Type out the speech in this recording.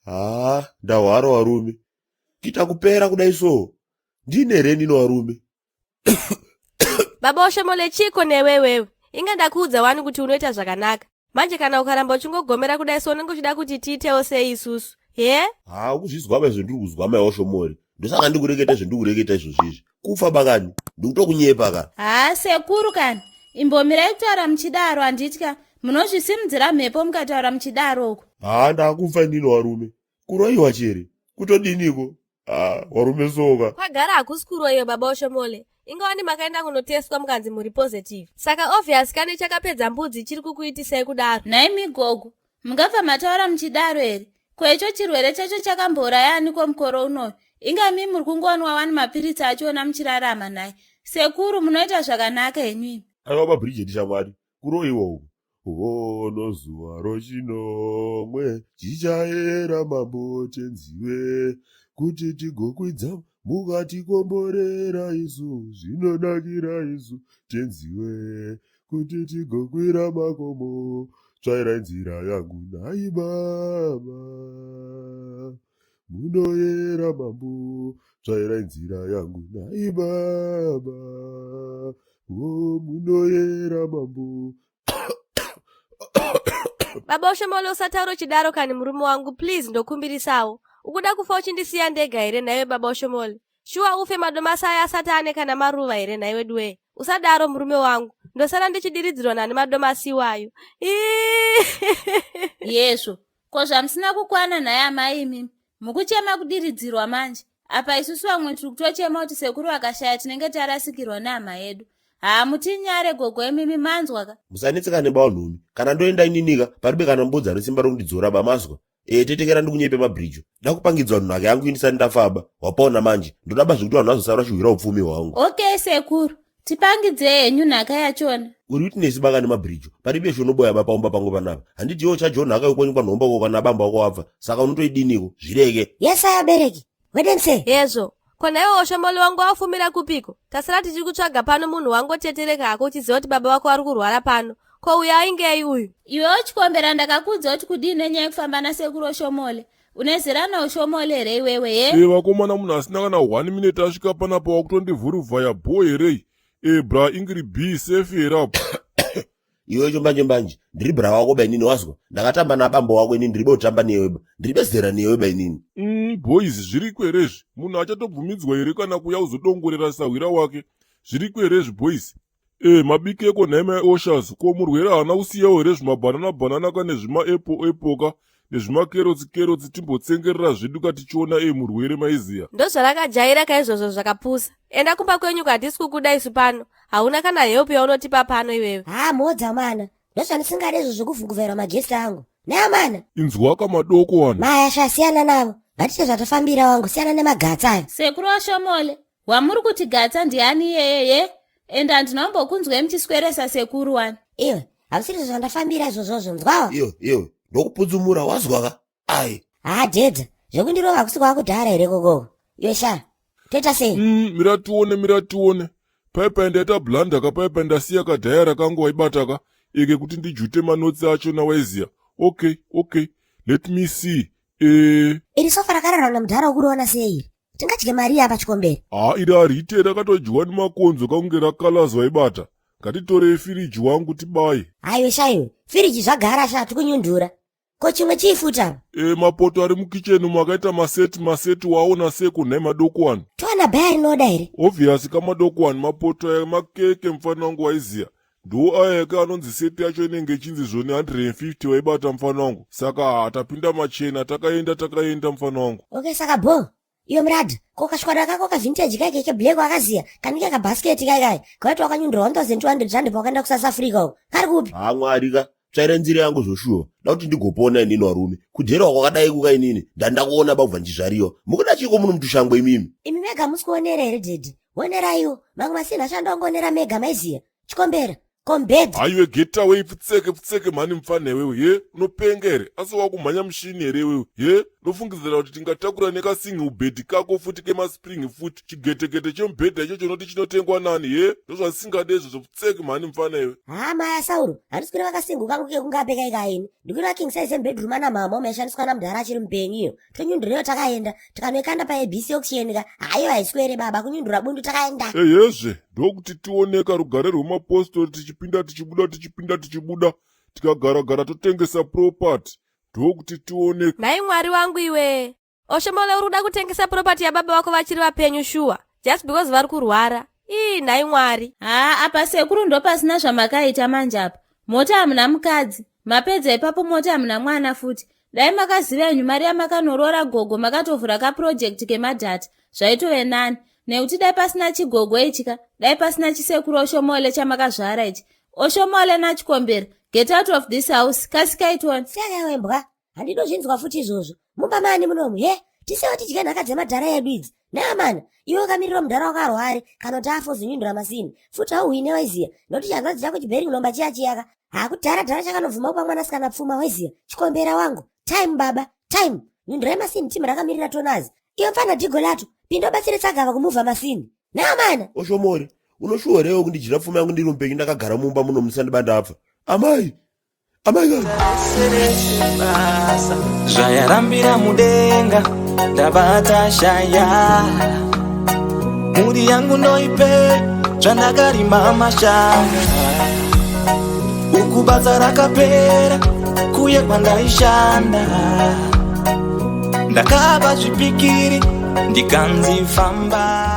Haa, ndahwara warume. Kuita kupera kudai so. Ndine here nino warume? Baba Oshomole chiko newe wewe. Inga ndakuudza wani kuti unoita zvakanaka. Manje kana ukaramba uchingogomera kudai so unenge uchida kuti tiitewo sei isusu? He? Haa, ukuzvizwa ba zvendiri kuzwa mai Oshomole. Ndosaka ndikureketa zvendikureketa izvozvi izvi. Kufa bakani. Ndikutokunyepa ka. Haa sekuru kani. Imbomirai kutaura muchidaro handitya. Munozvisimudzira mhepo mukataura muchidaro uko. Haa ndakufa inini warume. Kuroiwa chere. Kutodiniko? Haa warume soka. Kwagara hakusi kuroiwa baba Oshomole. Ingawani makaenda kunotestwa mukanzi muri positive. Saka obvious kane chakapedza mbudzi chiri kukuitisai kudaro. Nhaimi gogo, mungabva mataura muchidaro here? Ko icho chirwere chacho chakambouraya aniko mukore unoyu? Inga mi muri kungonwa wani mapiritsi achona muchirarama nhai. Sekuru munoita zvakanaka henyu imi. Aiwa baBridget shamwari, kuroiwa uku. Hono zuva rochinomwe chichaera mambo tenziwe kuti tigokwidza mukatikomborera isu zvinonakira isu tenziwe kuti tigokwira makomo tsvairai nzira yangu nhai baba munoyera mambo tsvairai nzira yangu nhai baba o munoyera mambo. Baba Oshomole usataura uchidaro kani murume wangu please ndokumbirisawo. Ukuda kufa uchindisiya ndega here nhaiwe baba Oshomole? Shuwa ufe madomasi aya asati ane kana maruva here nhaiwe duwee? Usadaro murume wangu. Ndosara ndichidiridzirwa nani madomasi iwayo. Yezvo, ko zvamusina kukwana nhai amai imimi? Mukuchema kudiridzirwa manje. Apa isusu vamwe tiri kutochema kuti sekuru vakashaya tinenge tarasikirwa nehama yedu. Haa mutinyare gogo imimi manzwa ka. Musanetseka nebawa nhumi. Kana ndoenda ininika paribe kana mbudzi ane simba rokundidzora ba mazwa. Ee tetekera ndikunyepe mabridge. Ndakupangidzwa nhaka yangu ini ndisati ndafaba. Wapaona manje. Ndoda ba zvekuti vanhu vazosara vachihwira upfumi hwangu. Okay sekuru. Tipangidzei henyu nhaka yachona. Uri witness baka nemabridge. Paribe zvonoboya ba paumba pangu panapa. Handiti iwe uchadyawo nhaka yekwenyu kwanhomba uko kana bambo wako wabva. Saka unotoidiniko? Zvireke. Yes abereki. Wedense. Hezvo. Ko nhaiwe Oshomole wangu wafumira kupiko? Tasara tichiri kutsvaga pano munhu wangotetereka hako uchiziva kuti baba vako vari kurwara pano. Ko uyu aingei uyu? Iwe uchikombera ndakakuudza kuti kudii nenyaya yekufamba nasekuru Oshomole. Une zera naOshomole here iwewe he? E vakomana munhu asina kana one minute asvika panapa wakutondivhuruvhaya bho here e bra ingiri b safe here apo Iwe chombanje mbanje ndiri bra wako ba inini wazwa ndakatamba nabambo wako inini ndiribe kutamba newe ba ndiribe zera newe ba inini. Boys zviriko here izvi munhu achatobvumidzwa here kana kuya kuzodongorera sahwira wake zviriko here izvi boys e mabikeko nhai mai oshas ko murwere haana kusiyawo here zvimabhanana bhanana ka nezvima apple apple ka nezvimakerotsi kerotsi timbotsengerera zvedu ka tichiona e murwere maiziya. Ndozvarakajaira ka izvozvo zvakapusa. Enda kumba kwenyu ko hatisi kukuda isu pano. Hauna kana help yaunotipa pano iwewe. Haa modza mana. Ndozvandisingade izvo zvekuvhunguvhairwa magesti angu. Neamana. Inzwaka madoko wani. Maya sha siyana navo. Ngatiite zvatafambira wangu siyana nemagatsa ayo. Sekuru Oshomole, wamuri kuti gatsa ndiani iyeye ye? And handina kumbokunzwai muchisweresa sekuru wani. Iwe, hakusiri izvo zvandafambira izvozvozvo nzwawa. Iwe, iwe, ndokupudzumura wazwa ka? Ai. Haa dedza, zvekundirova hakusi kwakudhara here kokoko. Iwe sha, toita sei? Mira tione, mira tione. Pai pai ndaita blunder ka pai pai ndasiya kadhayara kangu waibata ka eke kuti ndijute manotsi acho nawaiziya. Okay, okay. Let me see. Eh. Iri sofa rakararwa namudhara ukuriona sei iri? Tingadye mari apa chikombere. Haa iri hariite rakatodyiwa nemakonzo kakunge rakalaz waibata. Ngatitorei firiji wangu tibaye. Haiwe sha iwe, firiji zvagara sha tikunyundura. Ko chimwe chii futi apa? E, mapoto ari mukicheni umu akaita maseti maseti waona seko nhai madokuwani. Towana bhaya rinoda here? Obvious kamadokuwani mapoto aya makeke mufana wangu waiziya. Ndiwo aya ka anonzi seti yacho inenge ichinzi zvoni 150 waibata mufana wangu. Saka haa tapinda machena takaenda takaenda mufana wangu. Okay saka bho. Iwe murad, ko kashwada kako ka vintage kai keke black wakaziya, kanike ka basket kai kai, kawaiti wakanyundura 1200 rand pawakaenda ku South Africa uko, kari kupi? Haa Mwari ka, tsvaira nzira yangu zvoshuwa, da kuti ndigopona inini varume, kudherwa kwakadai kuka inini, ndandakuona ba kubva ndichizvariwa, mukuda chiiko muno mutushangwe imimi? Imi mega hamusi kuonera here daddy, oneraiwo, mamwe masinhi acho andoangoonera mega maiziya, chikombera. Kombed. Haiwe get away pfutseke pfutseke mhani mupfanha iwewe he unopenga here asi wakumhanya mushini here iwewe he Ndofungidzira kuti tingatakura nekasingle bed kako futi kemaspring futi. Chigetekete chemubhedha ichocho unoti chinotengwa nani he? Ndozvandisingade izvozvo pfutseki mhani mfana iwe. Haa maya Sauro, handisi kureva kasingle kangu kekungape kaika ini. Ndikureva king size yemubedroom ana mama umaishandiswa namudhara achiri mupenyu iyo. Tonyundura iyo takaenda, tikanoikanda paABC auction ka. Haiwa haiswere baba, kunyundura bundu takaenda. Ehezve, ndokuti tioneka rugare rwemapostori tichipinda tichibuda tichipinda tichibuda tikagara-gara totengesa property ndokuti tione. Nhai Mwari wangu iwe. Oshomole uri kuda kutengesa property yababa vako vachiri vapenyu shuwa just because vari kurwara. Ii nhai Mwari. Haa apa sekuru ndopasina zvamakaita manje apa. Mota hamuna mukadzi. Mapedza ipapo mota hamuna mwana futi. Dai makaziva henyu mari yamakanoroora gogo makatovhura kaproject kemadhata zvaitove nani. Nekuti dai pasina chigogo ichi ka dai pasina chisekuru Oshomole chamakazvara ichi. Oshomole naChikombera get out of this house kasikai tione. Siyana iwe mbwa. Handidozvinzwa futi izvozvo. Mumba mani munomu he? Tisewo tidye nhaka dzemadhara edu idzi. Naamana, iwe ukamirirwa mudhara wako arware kana kuti afe uzonyundura masini. Futi hauhwine waiziya. Nokuti chanzvadzi chako chibheri kunomba chiya chiyaka. Hakudhara dhara chakanobvuma kupa mwanasikana pfuma waiziya. Chikombera wangu. Time baba, time. Nyundurai masini team rakamirira tonazi. Iwe mfana Dhigolato, pinda ubatsire Tsagava kumuvha masini. Naamana. Oshomori, unoshuwa here kundijira pfuma yangu ndiri mupenyu ndakagara mumba muno musandiba ndapfa. Amai, Zvayarambira mudenga ndabata shaya mhuri yangu ndoipe zvandakarima mashanga uku basa rakapera kuye kwandaishanda ndakaba zvipikiri ndikanzi famba.